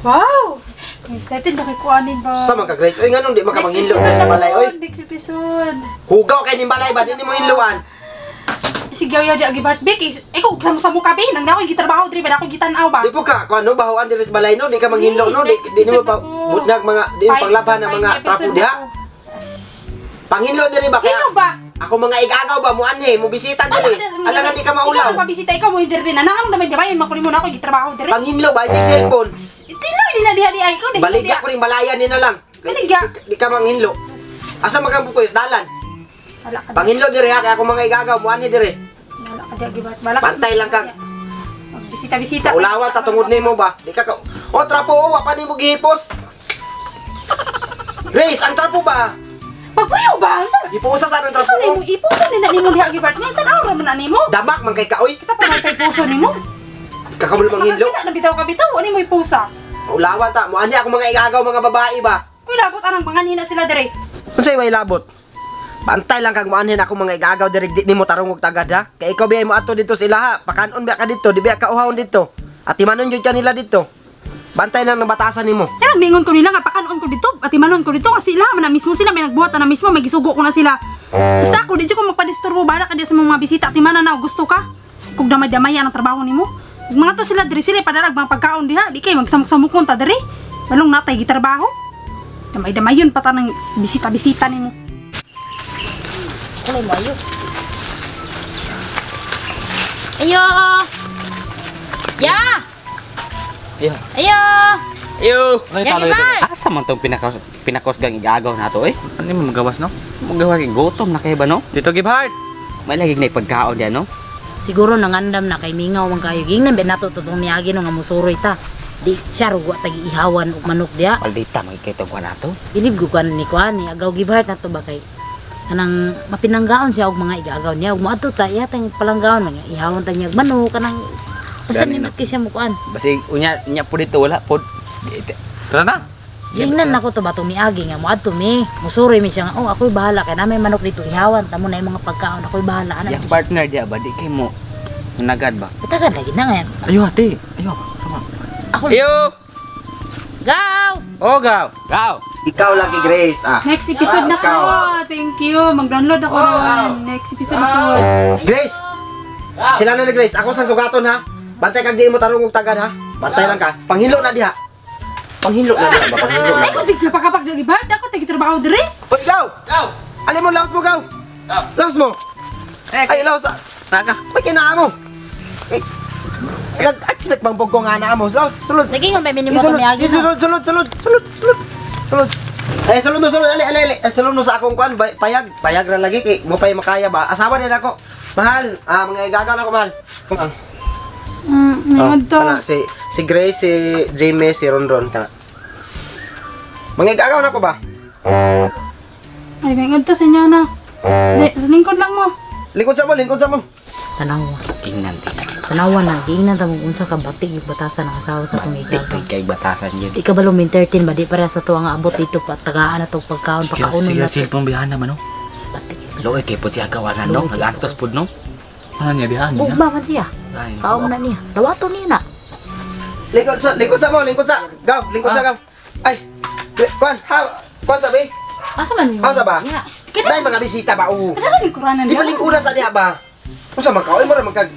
Wow! Excited na kay kuanin ba? Sa man ka, Grace. Oy, nganong di man ka Next manghinlo episode sa balay, oy? Next episode. Hugaw kay ning balay ba di nimo hinluan? Sige, yaw di agi Bart Bik. Ikaw sa mo ka be, nang dako gitrabaho diri ba dako gitan-aw ba? Di po ka kuan no bahuan diri sa balay no, di ka manghinlo no, di di nimo pa butngag mga di mo panglabhan ang mga trapo diha. Panghinlo diri ba kaya? Hino ba? Ako mga igagaw ba mo anhi, mo bisita diri. Ala nga di ka maulaw. Ikaw pabisita ikaw mo diri na. Nang naman di ba yun makunin mo na ako gitrabaho diri. Panghinlo ba isig cellphone? Tilo di na diha di ay ikaw di. Baligya ko ning balayan ni na lang. Baligya? Di ka manghinlo. Asa man kang pukoy dalan? Wala ka. Panghinlo diri ha kay ako mga igagaw mo anhi diri. Wala ka di agi Bart. Wala ka. Bantay lang ka. Bisita-bisita. Maulawan ta tungod nimo ba? Di ka ka. O trapo o wa pa nimo gihipos. Grace, ang trapo ba? Pagpuyo ba? Sa Gipusa sa ang trapo. Ikaw nimo ipuso ni na nimo diha agi Bart. Ngay tan-aw ra man na nimo. Damak man kay ka oy. Kita pa man kay puso nimo. Kakabalo manghinlo. Makakita na bitaw ka bitaw, ano mo ipusa? Maulawan ta mo anhi ako mga igagaw mga babae ba? Kuy labot anang panganhina sila dire. Unsay way labot? Bantay lang kag moanhin ako mga igagaw diri di nimo tarong og tagad ha. Kay ikaw biya mo ato dito sa ilaha, pakanon biya ka dito, di biya ka uhawon dito. Atimanon jud ka nila dito. Bantay lang ng batasan nimo. Kaya ningon ko nila nga pakanon ko dito, atimanon ko dito kasi sila man na mismo sila may nagbuhat na mismo may gisugo ko na sila. Basta ako di jud ko magpadisturbo bahala ka diya sa mga bisita atimanan na og gusto ka. Kug damay-damay ang trabaho nimo. Ug mga to sila diri sila padarag mga pagkaon diha, di kay magsamok-samokon ta diri. Balong natay gitrabaho. Damay-damayon pa ta ng bisita-bisita nimo. Kulay mo ayo. Ayo. Ya. Ya. Ayo. Ayo. Ya, Gibart. Asa man tong pinakos pinakos gang igagaw nato eh? Ano mo magawas no? Magawas kay gutom na kay ba no? Dito Gibhart. May lagi na pagkaon diyan no? Siguro nangandam na kay mingaw man kayo. Gingnan ba nato tutong niagi no nga musuroy ta. Di siya rugwa tagi ihawan og manok diha. Maldita magkita ko nato. Bilib ko kan ni kuan ni agaw Gibhart nato ba kay kanang mapinanggaon siya og mga igagaw niya ug moadto ta iya tang palanggaon man ihawan ta niya og manok kanang basta Gani, nindot kay siya mo kuan. Basig unya nya po dito wala po. Tara na. Gingnan nako to ba tong miagi nga moadto mi musuroy mi siya nga oh ako'y bahala kay na may manok dito ihawan tamo na yung mga pagkaon ako'y bahala ana. Yang partner diya ba di kay mo nagad ba? Tagan lagi na ngayon. Ayo ate. Ayo. Sama. Ako Ayo. Gaw! Oh gaw. Gaw. Ikaw lagi Grace ah. Next episode na ko. Thank you. Mag-download ako ron. Next episode na ko. Grace. Sila na ni Grace. Ako sang sugaton ha. Bantay kag di mo tarong og tagad ha. Bantay lang ka. Panghilo na diha. Panghilo na diha ba? Panghilo na. Ay, kung sige pakapag diri ba? Ako tagi trabaho diri. Oy, gaw. Gaw. Alin mo laos mo gaw. Gaw. Laos mo. Eh, Ay laos. Naka. May kinaa mo. Ay, nag-expect bang ko nga na mo. Laos, sulod. Nagingon may minimo Sulod, tong miagi no. sulod, sulod, sulod, sulod, sulod. Sulod. Eh, sulod mo, sulod. Ali, ali, ali. Eh, sulod mo sa akong kuan. Payag, payag ra lagi. Kay, mo pa'y makaya ba? Asawa din ako. Mahal. Ah, mga igagaw na ako, mahal. Ngayon to. Kana, si Grace, si Jamie, si Ronron. Kana. Mga igagaw na ko ba? Ay, ngayon to sa inyo na. Di, sa lingkod lang mo. Lingkod sa mo, lingkod sa mo. Tanawa. Ingnan tingnan. Tanawa na giingnan ta mo unsa ka batik yung batasan ang asawa sa akong Di igagaw. kay batasan yun. Di ka ba lumin 13 ba di pareha sa tuwa nga abot dito pa tagaan na tong pagkaon pakaunon na to. Cellphone bihan naman no. Batik. Loy kay pod siya gawa na no. Nagantos pod no. Ano niya bihan niya? Bugba man siya. Kaon na niya. Dawato niya na. Lingkod sa mo, lingkod sa. Gaw, lingkod sa gaw. Ay, kuan, ha, kuan sabi. Asa man yun? Asa ba? Yeah. Dahil mga bisita ba, oo. Ano ka lingkuranan Di ba lingkuran sa diha ba? Unsa man ka, oy, mura man kag.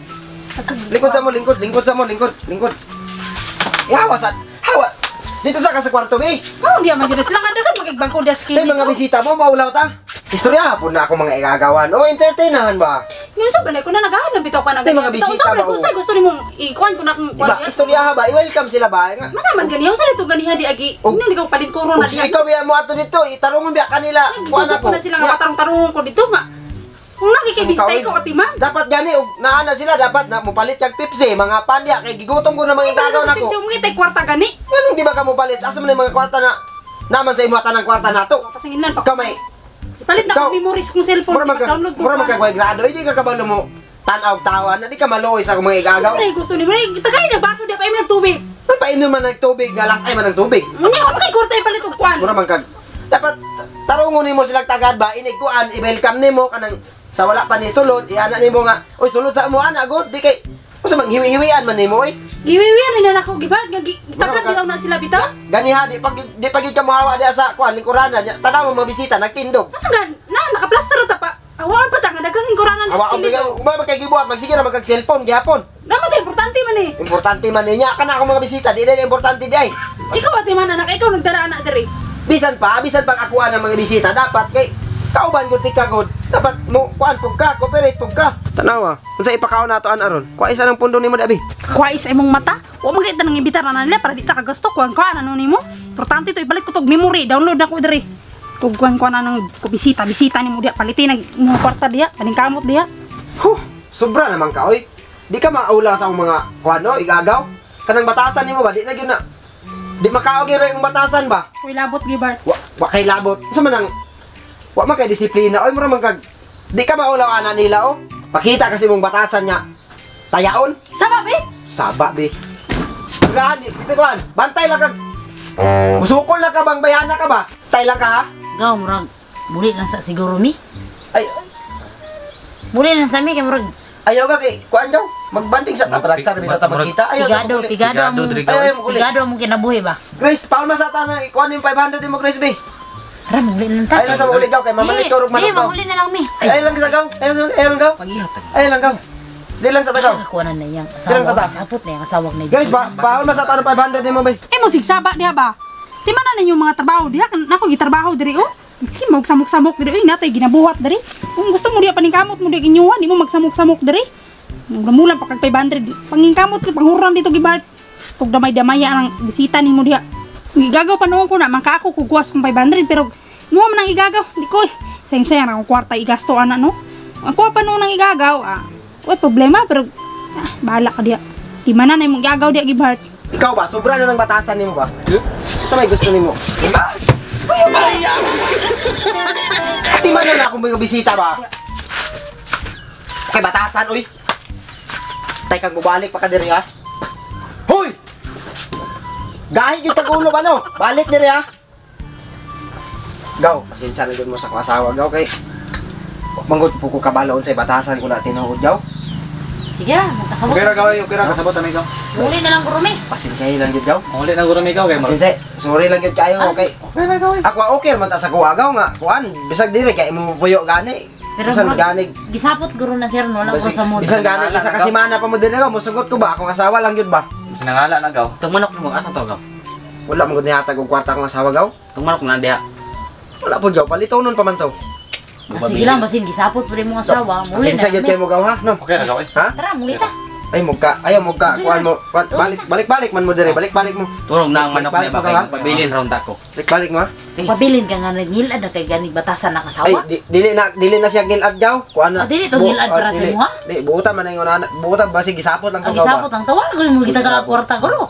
Lingkod sa mo, lingkod, lingkod sa mo, lingkod, lingkod. Eh, hawa sa, hawa. Dito sa ka sa kwarto, be. Oh, di man gyud sila nga daghan magigbangko das Dahil kini. mga bisita mo, maulaw ta. Istorya hapon na ako mga igagawan. O, entertainahan ba? Ngayon sa balay ko na naghahanap bitaw ka na. May mga bisita Unsa ba, man oh? gusto nimong ikuan ko na kung Diba, istorya ba? I-welcome sila ba? Nga, Mana man gani unsa dito ganiha di agi. Oh. Hindi ko palingkuro na Kung diha. ikaw biya mo ato dito, itarungon biya kanila. Kuan Gisugo ako. ko na sila nga patarong-tarungon ko dito nga. Kung nakikibisita Kaoy. ikaw atiman. Dapat gani og naa na sila dapat na mopalit kag Pepsi, mga pandya kay gigutom ko na mga igagaw nako. Pepsi mo tay kwarta gani. Nganong di ba ka mopalit? Asa man yung mga kwarta na naman sa imo tanang kwarta nato? Pasingilan pa. Ikaw may Palit na Ikaw- akong memories kong cellphone. mura man ka download ko. mura man ka kway grado, hindi ka kabalo mo tan-aw tawa na di ka maluoy sa akong mga igagaw. Ano gusto nimo? Ay, tagay na baso di pa im tubig. Painom man ng tubig nga lasay man ng tubig. Unya ko kay kwarta ipalit og kuan. Mura man kag dapat tarungon nimo silang tagad ba inig kuan i-welcome nimo kanang sa wala pa ni sulod iana nimo nga oy sulod sa amo ana good di kay Unsa man hiwi-hiwian man nimo oy? Giwiwian na nako gibad nga gitagan bitaw na sila bitaw. Gani ha, di pa gyud ka mohawa diha sa kuan lingkuranan. Tanaw mo mga bisita nagtindog. Ano gan? Na nakaplaster ta pa. Awaan pa ta nga daghang lingkuranan Awa sa ko dito. ba kay gibuhat magsige ra magkag cellphone gihapon. Naman kay importante man eh. Importante man niya kana akong mga bisita, di na importante di ay. Ikaw ate man anak, ikaw nagdala anak diri. Bisan pa akuan ang mga bisita dapat kay kauban gud ti ka gud. Dapat mo kuan pug ka, cooperate pug ka. Tanawa, unsa ipakaon nato an aron? Kuha isa ng pundo nimo di abi. Kuha sa imong mata. Wa man kay tanang imbitar na nila para di ta kagasto kuan kuan ano nimo. Importante to ibalik ko tog memory, download na ko diri. Tug kuan kuan nang bisita, bisita nimo diha palitin nag imong kwarta diha, kaning kamot diha. Huh, sobra naman ka oy. Di ka maula sa akong mga kuan no, igagaw. Kanang batasan nimo ba di na gyud na. Di makaog gyud imong batasan ba? Uy labot gibart. Wa kay labot. Unsa man ang wa man kay disiplina oy, mura man kag di ka maulaw ana nila oh. Pakita kasi mong batasan nga tayaon. Sama be. Saba be. Grahan di kuan, bantay lang kag musukol na ka bang bayana ka ba? Tay lang ka ha? Gaw murag muli lang sa siguro mi. Ay Muli lang sa mi kay murag ayaw ka kay kuan daw. Magbanding sa tapragsar bitaw ta magkita. Ayaw sa pigado, maguli. pigado ang Pigado, diri, gaw. Ay, ay, pigado ang kinabuhi ba. Grace, paul sa ta na ikuan yung 500 mo Grace be. Tara, muli lang ta. Ay lang sa maguli gaw kay mamalit turog Di, manok gaw. mamuli na lang mi. Ay, ay lang sa gaw. Ay lang ay lang gaw. Pag-ihat. Ay lang gaw. Di lang sa tagaw. Kakuha na na iyang Dirang sa asawa. ta. Sapot na iyang asawa na Guys, ba paul sa ta na 500 nimo be. Eh mo sigsaba diha ba? Di man na ninyo mga trabaho diha nako gitrabaho diri oh. Sige magsamok-samok diri oy natay ginabuhat diri. Kung gusto mo diha paningkamot mo diha ginyuhan, di mo magsamok-samok diri. Mulan pa kag 500. Pangingkamot ni panghuran dito gibart. Tug damay-damaya ang bisita nimo diha. Gigagaw pa noon ko na mangka ako kuguas kong 500 pero mo man ang igagaw di ko eh. Sayang-sayang akong kwarta igasto ana no. Ako pa noon ang igagaw ah. Uy problema pero ah, bahala ka diha. Di man na imong igagaw diha gibart. Ikaw ba sobra na ng batasan nimo ba? Sa may gusto nimo? Ati man na akong mga bisita ba? Kay batasan oy. Tay kag mobalik pa ka diri ha. Hoy! Gahi gyud tag ulo ba no? Balik diri ha. Gaw, pasensya na gyud mo sa akong asawa gaw kay manggod po ko kabalo unsay batasan ko na tinuod gaw. Sige, magkasabot. Okay ra gaw, okay ra kasabot ami gaw. Muli na lang guro mi. Pasensya lang gyud gaw. Uli na guro mi gaw kay Pasensya, sorry lang gyud kayo okay. Okay ra gaw. Ako okay man ta sa kuha gaw nga kuan bisag diri kay mo puyo gani. Pero Bisan murag- gani Gisapot guro na sir no lang ko sa mo. bisan gani isa ka semana pa mo diri gaw mosugot ko ba akong asawa lang gyud ba. Sinangala na gaw. Tong manok mo asa to gaw? Wala man gud nihatag og kwarta akong asawa gaw. Tong manok na diha. Wala po gaw palitonon pa man to. Ah, sige lang basin gisapot pud imong asawa. Muli na Pasensya lang gyud mi. kay mo gaw ha no. Okay ra gaw eh. Ha? Tara, muli ta. Ay mo ka ayaw mo ka Sige kuan na. mo kuan, balik balik balik man mo diri balik balik mo. Turog na ang manok Balik niya ba mo kay gaw, ha? pabilin raw ta ko. Balik balik mo ha. Pabilin ka nga nagngilad na kay ganig batasan ang Ay asawa. dili na siya gilad gaw. Kuan na. Ah, dili to gilad para sa dili. imo, ha? Di buutan man ingon ana. Buutan basi gisapot lang Ang ko gaw ba. gisapot ang tawa ko mo kita ka kwarta guro.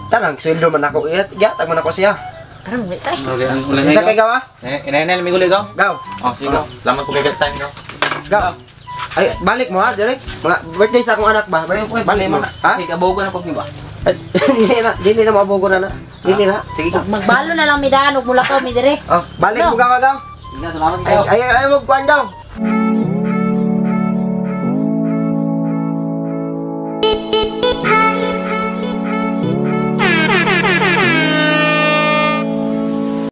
Tanang sweldo man ako iyat man ako siya. Tara, muli ta. Turog ang ulan Pasensya kay gaw ha. Eh, inay mi guli gaw. Gaw. Oh, sige gaw. Salamat po kay time gaw. Gaw. Ay, balik mo ha, dire. Mga birthday sa akong anak ba? Balik mo. Ha? Sige, abogo na pag mi ba? Ay, dili na mabogo na na. Dili na. Sige gaw. Magbalo na lang mi daan ug mulakaw mi dire. Oh, balik No. mo gaw gaw. Sige, salamat Ay, gaw. ay, ay, mo kuan gaw.